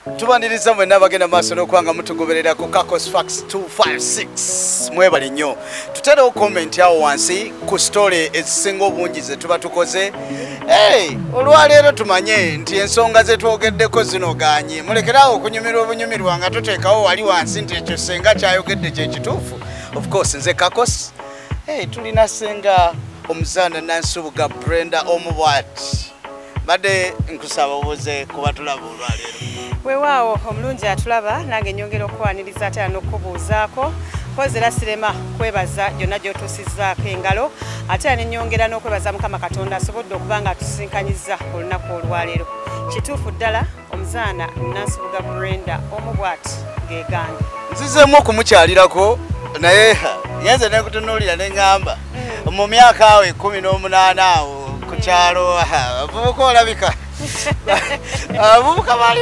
Tubaniriza mwenna abagenda maaso n'okuba nga mutugoberera ku Kakos Facts 256. Mwebale nnyo. Tuteerewo comment awo wansi ku story ezisinga obungi ze tuba tukoze. Hey, olwaleero tumanye nti ensonga ze twogeddeko zinogaanye. Mulekeraawo okunyumirwa obunyumirwa nga tuteekawo wali wansi nti ekyo senga kyayogedde kye kituufu. Of course nze Kakos. Hey, tulina senga omuzaana Nansubuga Brenda Omubwati. Badde nkusaba obuze kuba tulaba olwaleero. Weewaawo omulungi atulaba, nange nyongera okukwaniriza ate n'okubuuzaako. Mpozi era sirema kwebaza gyonna gy'otuusizzaako engalo, ate era ne nnyongera n'okwebaza Mukama Katonda asobodde okuba nga atusinkanyizza olunaku olwaleero. Kituufu ddala omuzaana Nansubuga Brenda Omubwati geegange. Nzizeemu okumukyalirako naye ngenze ne nkutunuulira ne ŋŋamba mu myaka awo 18 awo ku kyalo abavubuka olabika abavubuka baali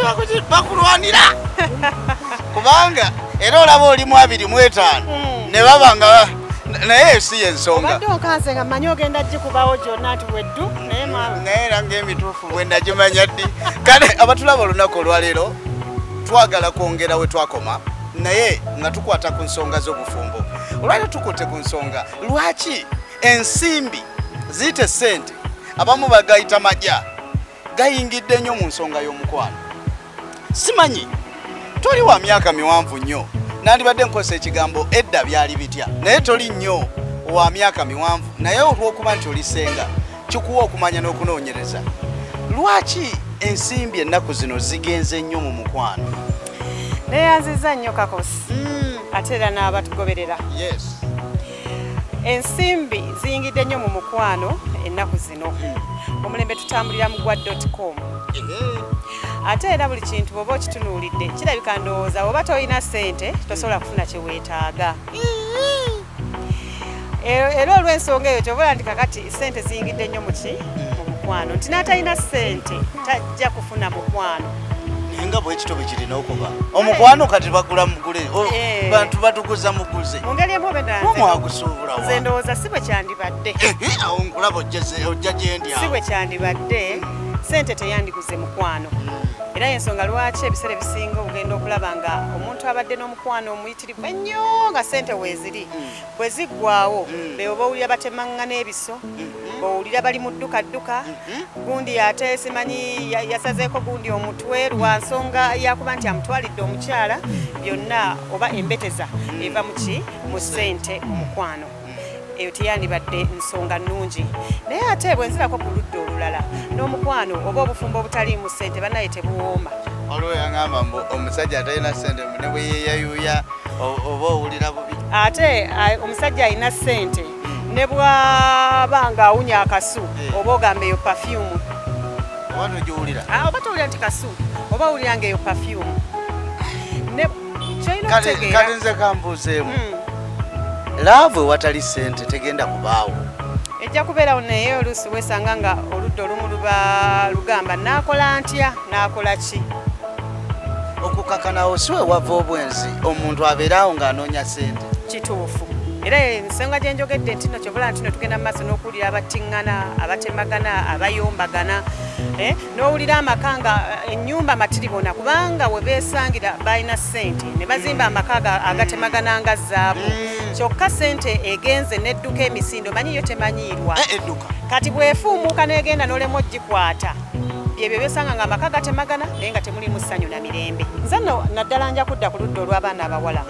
bakulwanira kubanga era olaba oli mu 25 ne baba nga naye si y'ensonga. Obadde onkanze nga mmanyi ogenda gikubawo gyonna nti weddu naye maama. Naye era ng'emituufu bwe nagimanya ddi. Kale abatulaba olunaku olwaleero twagala kwongera we twakoma naye nga tukwata ku nsonga z'obufumbo. Olwaleero tukutte ku nsonga lwaki ensimbi ziyite ssente abamu bagayita majja gayingidde nnyo mu nsonga y'omukwano. Simanyi toli wa myaka miwanvu nnyo, nandibadde nkozesa ekigambo edda byali bitya, naye toli nnyo wa myaka miwanvu, naye olw'okuba nti oli ssenga kikuwa okumanya n'okunoonyereza. Lwaki ensimbi ennaku zino zigenze nnyo mu mukwano? Neeyanzizza nnyo Kakos, ate era n'abatugoberera. Yes. Ensimbi ziyingidde nnyo mu mukwano ennaku zino. Omulembe tutambulira mu gwa .com. Ate era buli kintu bw'oba okitunuulidde kirabika ndowooza bw'oba tolina ssente tosobola kufuna kye weetaaga. Era olw'ensonga eyo ky'oba nti kakati ssente ziyingidde nnyo mu ki? Mu mukwano. Nti n'atalina ssente tajja kufuna mukwano. Naye nga bwe kityo bwe kirina okuba. Omukwano kati bagula mugule, bantu batuguza muguze. Mu ngeri emu oba endala Mwagusuubula wa? nze ndowooza si bwe kyandibadde. Awo nkulaba ojja gye ndi awo. Si bwe kyandibadde, ssente teyandiguze mukwano. Era y'ensonga lwaki ebiseera ebisinga ogenda okulaba nga omuntu abadde n'omukwano omuyitirivu ennyo nga ssente weeziri. Bwe ziggwaawo, be oba owulira batemaŋŋana ebiso, owulira bali mu dduka dduka, gundi ate simanyi yasazeeko gundi omutwe lwa nsonga yakuba nti amutwalidde omukyala, byonna oba embeteza eva mu ki? Mu ssente mu mukwano. Eyo teyandibadde nsonga nnungi. Naye ate bwe nzirako ku ludda olulala n'omukwano oba obufumbo obutaliimu ssente bannaye tebuwooma. Waliwo yangamba mbu omusajja atalina ssente ne bwe yeeyayuuya oba owulira bubi. Ate omusajja alina ssente ne bw'aba ng'awunya akasu oba ogamba eyo perfume. Oba togiwulira? Oba towulira nti kasu, oba owulira ng'eyo perfume. Ne ky'olina okutegeera. Kale nze kambuuzeemu. Laavu ewatali ssente tegenda kubaawo. Ejja kubeerawo naye oluusi weesanga nga oludda olumu luba lugamba naakola ntya, naakola ki? Okukakanawo si we wava obwenzi, omuntu abeeraawo ng'anoonya ssente. Kituufu. Era ensonga gye njogedde nti nno ky'ovola nti nno tugenda mu maaso n'okuwulira abattiŋŋana, abatemagana, abayombagana, n'owulira amaka nga ennyumba matiribona kubanga we beesangira balina ssente ne bazimba amaka agatemagana nga zaabu. Kyokka ssente egenze n'edduka emisindo, omanyi yo temanyiirwa. Edduka. Kati bw'efuumuuka n'egenda n'olema ogikwata. Byebyo by'osanga nga amaka gatemagana naye nga temulimu ssanyu na mirembe. Nze nno naddala nja kudda ku ludda olw'abaana abawala.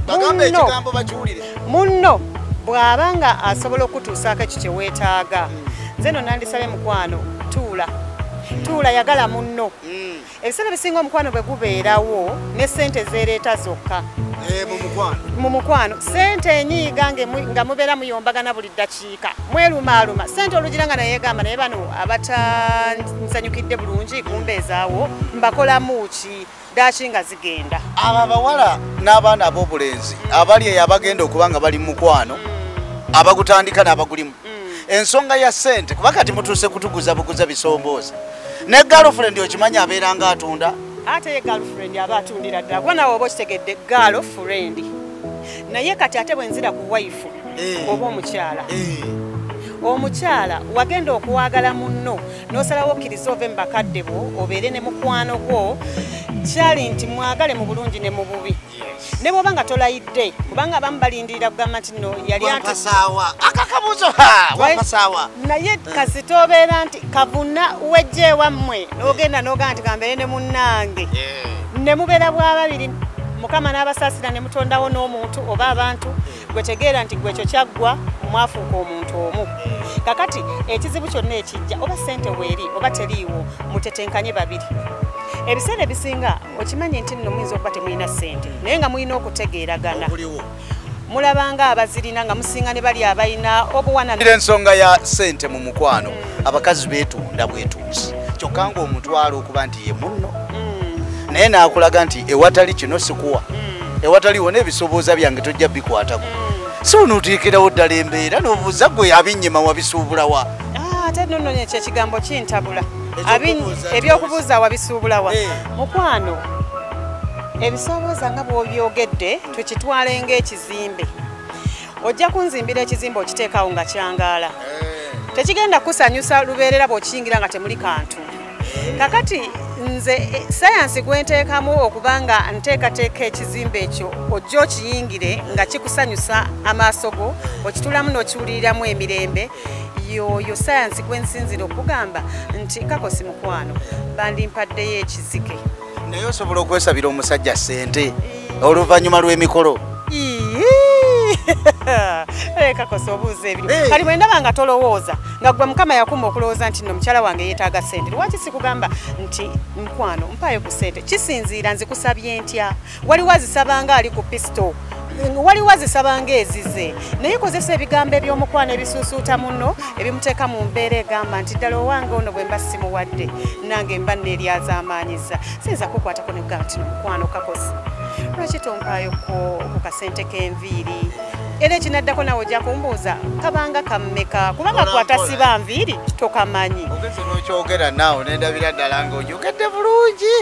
Bagambe ekigambo bakiwulire. Munno bw'aba nga asobola okutuusaako ekyo kye weetaaga. Nze nno nandisabye mukwano, tuula. Tuula yagala munno. Ebiseera ebisinga omukwano bwe gubeerawo ne ssente zeereeta zokka. Mu mukwano. Mu mukwano. Ssente enyiiga nga mubeera muyombagana buli ddakiika. Mwerumaaluma. Ssente olugira nga naye egamba naye bano abatansanyukidde bulungi kumbeezaawo mbakolamu ki? Ddaaki nga zigenda. Abo abawala n'abaana ab'obulenzi abali eyo abagenda okuba nga bali mu mukwano, abagutandika n'abagulimu. Ensonga ya ssente kuba kati mutuuse kutuguza buguza bisombooza. Ne girlfriend okimanyi abeera ng'atunda. Ate ye girlfriend aba atundira ddala kuba naawe oba okitegedde girlfriend. Naye kati ate bwe nzira ku wife oba omukyala. Omukyala wagenda okuwagala munno n'osalawo okkiriza ove mu bakadde bo obeere ne mukwano gwo, kyali nti mwagale mu bulungi ne mu bubi. Ne bw'oba nga tolayidde, kubanga abamu balindirira kugamba nti no yali wampasaawa akakabuuzo wampasaawa, naye kasita obeera nti kavuna wejja ewammwe n'ogenda n'ogamba nti kambeere ne munnange, ne mubeera bwa babiri, Mukama n'abasaasira ne mutondawo n'omuntu oba abantu, gwe tegeera nti gwe ekyo kyaggwa, mwafuuka omuntu omu. Kakati ekizibu kyonna ekijja, oba ssente weeri oba teriiwo, mutetenkanye babiri. Ebiseera ebisinga okimanyi nti nno muyinza okuba temulina ssente, naye nga mulina okutegeeragana. Mulabanga abazirina nga musinga ne bali abalina obuwana. Ensonga ya ssente mu mukwano, abakazi beetunda bwetunzi, kyokka ng'omutwalo okuba nti ye munno, naye n'akulaga nti ewatali kino sikuwa, ewataliwo n'ebisobooza byange tojja bikwatako. Si onooteekerawo ddala embeera n'obuuza gwe abinnyima wabisuubulawa. Ate nno ekyo ekigambo kintabula. Ebyokubuuza wabisuubulawa. Mukwano, ebisobooza nga bw'obyogedde tukitwale ng'ekizimbe. Ojja kunzimbira ekizimbe okiteekawo nga kyangaala. Tekigenda kusanyusa lubeerera bw'okiyingira nga temuli kantu. Kakati nze sayansi gwe nteekamu okubanga nteekateeka ekizimbe ekyo ojja okiyingire nga kikusanyusa amaaso go, okitulamu n'okiwuliriramu emirembe. Yoyo sayansi gwe nsinzira okugamba nti kakosi mukwano, bandimpaddeyo ekizike. Naye osobola okwesabira omusajja ssente oluvannyuma lw'emikolo? Kakosi obuuza ebiri. Kali bwe ndaba nga tolowooza, nga gwe Mukama yakuma okulowooza nti nno mukyala wange yeetaaga ssente, lwaki sikugamba nti mukwano mpaayo ku ssente? Kisinziira nzikusabye ntya. Waliwo azisabanga ali ku pisito, waliwo azisabanga ezize, naye kozesa ebigambo eby'omukwano ebisuusuuta munno, ebimuteeka mu mbeera egamba nti ddala owange ono bwe mba simuwadde nange mba neeryazaamaanyiza. Siyinza kukwatako ne kugamba nti mukwano kakosi, lwaki tompaayo ku kasente k'enviiri? Era ekinaddako nawe ojja kumbuuza kabanga kammeka, kubanga kwatasiba nviiri tokamanyi. Ogenze n'okyogera naawe nendabira ddala ng'oyogedde bulungi,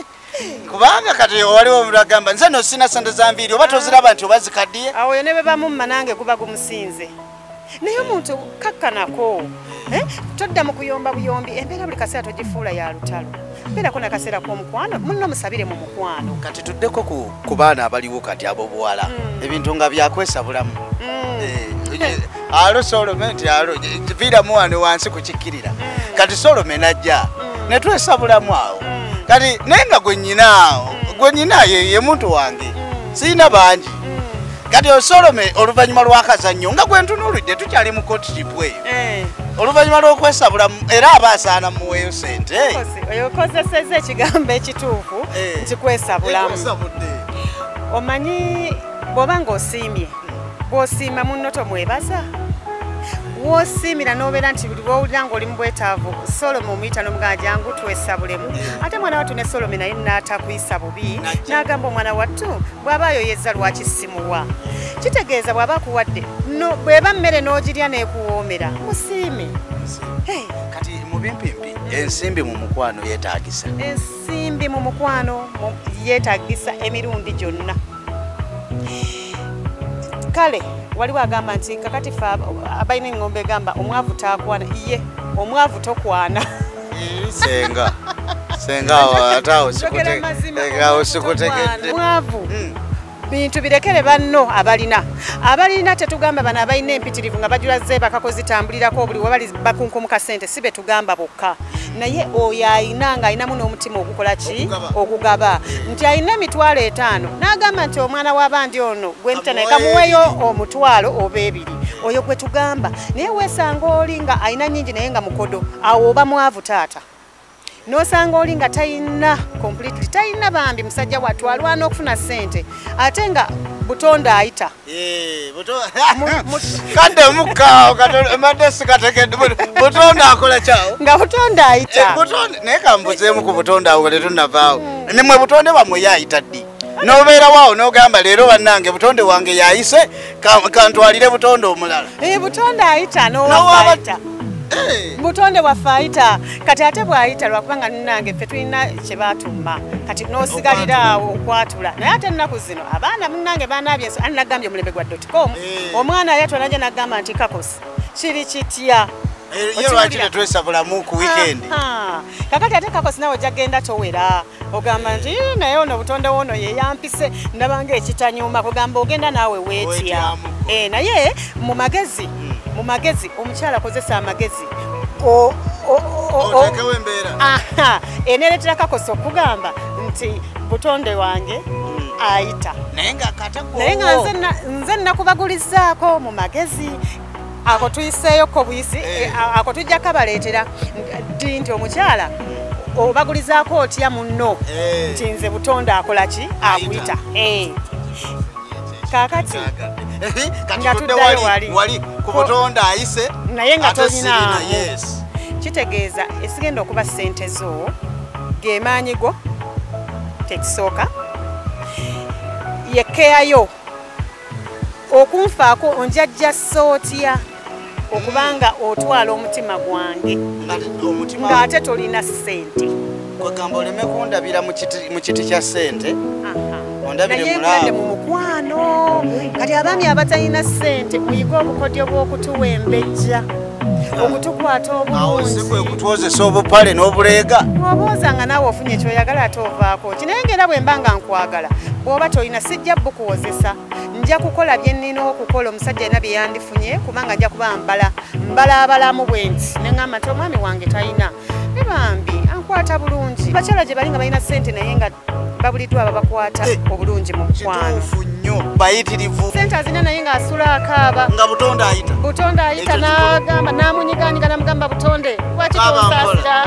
kubanga kati waliwo omuntu agamba nze no sina ssente za nviiri, oba toziraba nti oba zikaddiye. Awo ne bwe bamumma nange guba gumusinze. Naye omuntu kakkanako, todda mu kuyomba buyombi, embeera buli kaseera togifuula ya lutalo. Mbeerako n'akaseera k'omukwano, munno musabire mu mukwano. Kati tuddeko ku baana abaliwo kati ab'obuwala, ebintu nga byakwesabulamu. Alo Solome nti alo viiramu wano wansi kukikkirira. Kati Solome n'ajja ne twesabulamu awo. Kati naye nga gwe nnyina ye muntu wange, sirina bangi. Kati Solome oluvannyuma lw'akazannyo nga gwe ntunuulidde tukyali mu courtship eyo, oluvannyuma lw'okwesabulamu era aba asaana muweeyo ssente. Oyo okozesezza ekigambo ekituufu nti kwesabulamu. Omanyi bw'oba ng'osiimye, bw'osiima munno tomwebaza. W'osiimira n'obeera nti buli lw'owulira ng'oli mu bwetaavu, Solome omuyita n'omugamba jangu twesabulemu. Ate mwana wattu ne Solome naye n'atakuyisa bubi, n'agamba omwana wattu bw'aba ayoyezza lwaki simuwa. Kitegeeza bw'aba akuwadde, bw'eba mmere n'ogirya n'ekuwoomera, musiime. Kati mu bimpimpi ensimbi mu mukwano yeetaagisa. Ensimbi mu mukwano yeetaagisa emirundi gyonna. Kale waliwo agamba nti kakati fe abalina engombe egamba omwavu taakwana, iye omwavu tokwana. Senga senga ate awo sikutegedde. Mwavu bintu birekere banno abalina. Abalina tetugamba bano abalina empitirivu nga bajula zeebakako zitambulirako buli we bali bakunkumuka ssente, si be tugamba bokka. Naye oyo ayina nga ayinamu n'omutima ogukola ki? Ogugaba. Nti ayina 500 n'agamba nti omwana w'abandi ono gwe mpita naye kamuweeyo 1,000 oba 2. Oyo gwe tugamba. Naye weesanga oli nga ayina nnyingi naye nga mukodo, awo oba mwavu taata. N'osanga oli nga tayina completely, tayina bambi musajja wattu alwana okufuna ssente ate nga butonde ayita. Kadde mukaawo mbadde sikategedde butonde akola kyawo nga butonde ayita. Naye kambuzeemu ku butonde awo nga tetunnavaawo. Nemwe butonde bwammwe ye ayita ddi? N'obeera waawo n'ogamba leero bannange butonde wange yayise kantwalire butonde omulala. Butonde ayita n'owaffe ayita. Butonde waffe ayita. Kati ate bw'ayita lwakubanga nnange ffe tulina kye baatumma, kati n'osigalira awo okwatula. Naye ate ennaku zino abaana munnange banaabye ani nagambye omulembe gwa .com, omwana ayatula najja n'agamba nti kakosi kiri kitya? Ye lwaki tetwesabulamu ku weekend? Kakati ate kakosi nawe ojja genda towera ogamba nti naye ono butonde wono ye yampise ndabanga ekitanyuma, kugamba ogenda naawe weetya. Naye mu magezi, mu magezi omukyala akozesa amagezi otekewo embeera. Eneretera kakosi okugamba nti butonde wange ayita, naye nga nga nze nakubagulizaako mu magezi ako tuyiseeyoko buyisi, ako tujja kabaleetera nti omukyala obagulizaako otya munno nti nze butonde akola ki, akuyita. Kaakati nga tuddayo wali ku butonde ayise naye nga tolina, kitegeeza esigenda okuba ssente zo gemaanyi go tekisooka yekeyayo okunfaako onjajja sootya okubanga otwala omutima gwange ng'ate tolina ssente. Kwegamba oleme kundabira mu kiti kya ssente, ondabire mulaamu mu mukwano. Kati abaami abatalina ssente muyige obukodyo bw'okutuwa embejja, okutukwata obulungi, si kwe kutwozesa obupale n'obuleega. Bw'obooza nga naawe ofunye kyoyagala ate ovaako ki. Naye ng'era bwe mba nga nkwagala, bw'oba tolina sijja bukuwozesa, nja kukola bye nnina okukola omusajja yenna bye yandifunye, kubanga nja kuba mbalaabalamu bwe nti ne ŋŋamba nti omwami wange talina, ne bambi ankwata bulungi. Bakyala gye bali nga balina ssente naye nga babuliddwa ababakwata obulungi mu mukwano. Kituufu nnyo, bayitirivu. Ssente azina naye ng'asula akaaba. Nga butonde ayita. Butonde ayita n'agamba, n'amunyigaanyiga n'amugamba butonde lwaki tonsaasira?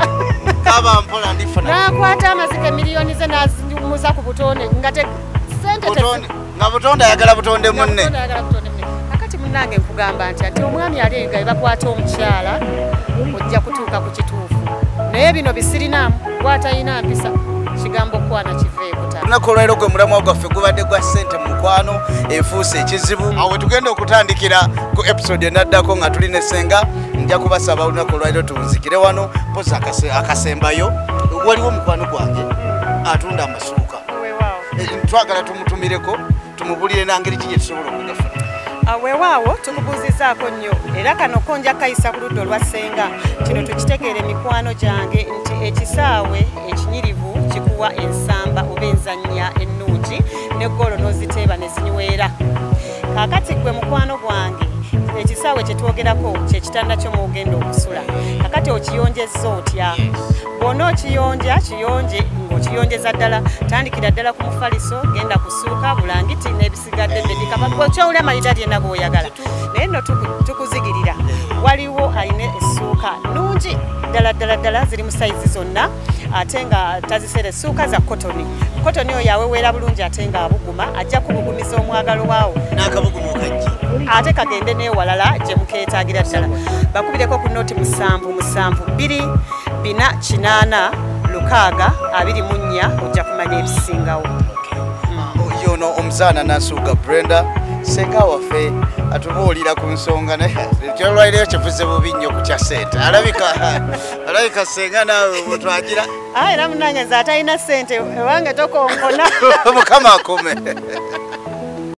Kaba mpola ndifuna. N'akwata amazike miliyoni ze n'azimuza ku butonde nga ssente nga butonde ayagala butonde munne. Kakati munnange nkugamba nti ati omwami ali eyo nga bakwata omukyala ojja kutuuka ku kituufu. Naye bino bisirinaamu bw'atalina mpisa kigambo kwana kiveeko taata. Olunaku olwaleero gwe mulamwa gwaffe gubadde gwa ssente mu mukwano efuuse ekizibu. Awo we tugenda okutandikira ku episode enaddako nga tuli ne ssenga. Nja kubasaba olunaku olwaleero tuwunzikire wano mpozi akasembayo. Waliwo mukwano gwange atunda amasuuka, twagala tumutumireko tumubulire nangeri ki gye tusobola okugafuna. Weewaawo tumubuuzizaako nnyo era kano ko nja kayisa ku ludda olwa ssenga. Kino tukitegeere mikwano gyange nti ekisaawe ekinyirivu kikuwa ensamba oba enzannya ennungi ne ggoolo n'oziteeba ne zinywera. Kaakati gwe mukwano gwange ekisaawe kye twogerako kye kitanda kyo mw'ogenda okusula. Kakati okiyonjezza otya? Bw'ona okiyonja kiyonje ng'okiyonjeza ddala, tandikira ddala ku mufaliso, genda kusuuka bulangiti n'ebisigadde bedikapa okyawula amalidadi yenna g'oyagala. Naye nno tukuzigirira, waliwo alina essuuka nnungi ddala ddala ddala, ziri mu sayizi zonna ate nga tazisera, essuuka za kotoni. Kotoni oyo aweweera bulungi ate nga abuguma, ajja kubugumiza omwagalo waawo n'akabugumu kajja ate kagende n'ewalala gye mukeetaagira ddala. Bakubireko ku noti 7 7 2 4 8 6 24 ojja kumanya ebisingawo. Yono omuzaana Nansubuga Brenda ssenga waffe atubuulira ku nsonga, naye ekyolwaleero kivuze bubi nnyo ku kya ssente. Alabika ssenga naawe bwetwagira. Era munnange nze atalina ssente ewange tokonkona. Mukama akome.